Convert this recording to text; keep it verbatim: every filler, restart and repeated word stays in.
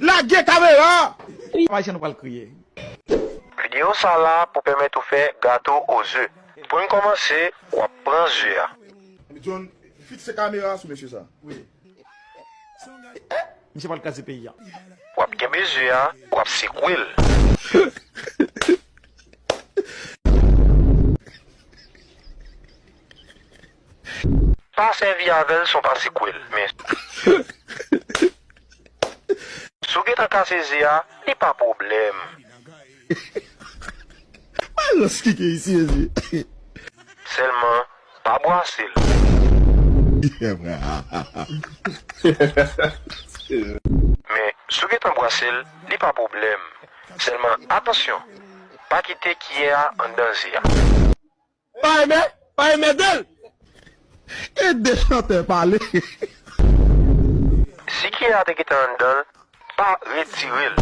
Lage kamera! Ayisyen nou pral kriye. Videyo sa la pou pèmèt ou fè gato o ze. Pou n kòmanse, w ap pran ze a. John, fikse kamera sou mesye sa. Wi. Misye pral kraze peyi a. W ap kenbe ze a, w ap sekwe l. Pa sèvi avè l san w pa sekwe l, men si w gentan kase ze a, li pa pwoblèm. Mwen rans kike isi, mezye. Sèlman, pa bwase l. Men, si w gentan bwase l, li pa pwoblèm. Sèlman, atansyon, pa kite kiyè a anndan ze a. Pa renmen, pa renmen ede l. Ede chantè pale. Si kiyè a te gentan anndan l, pa retire l.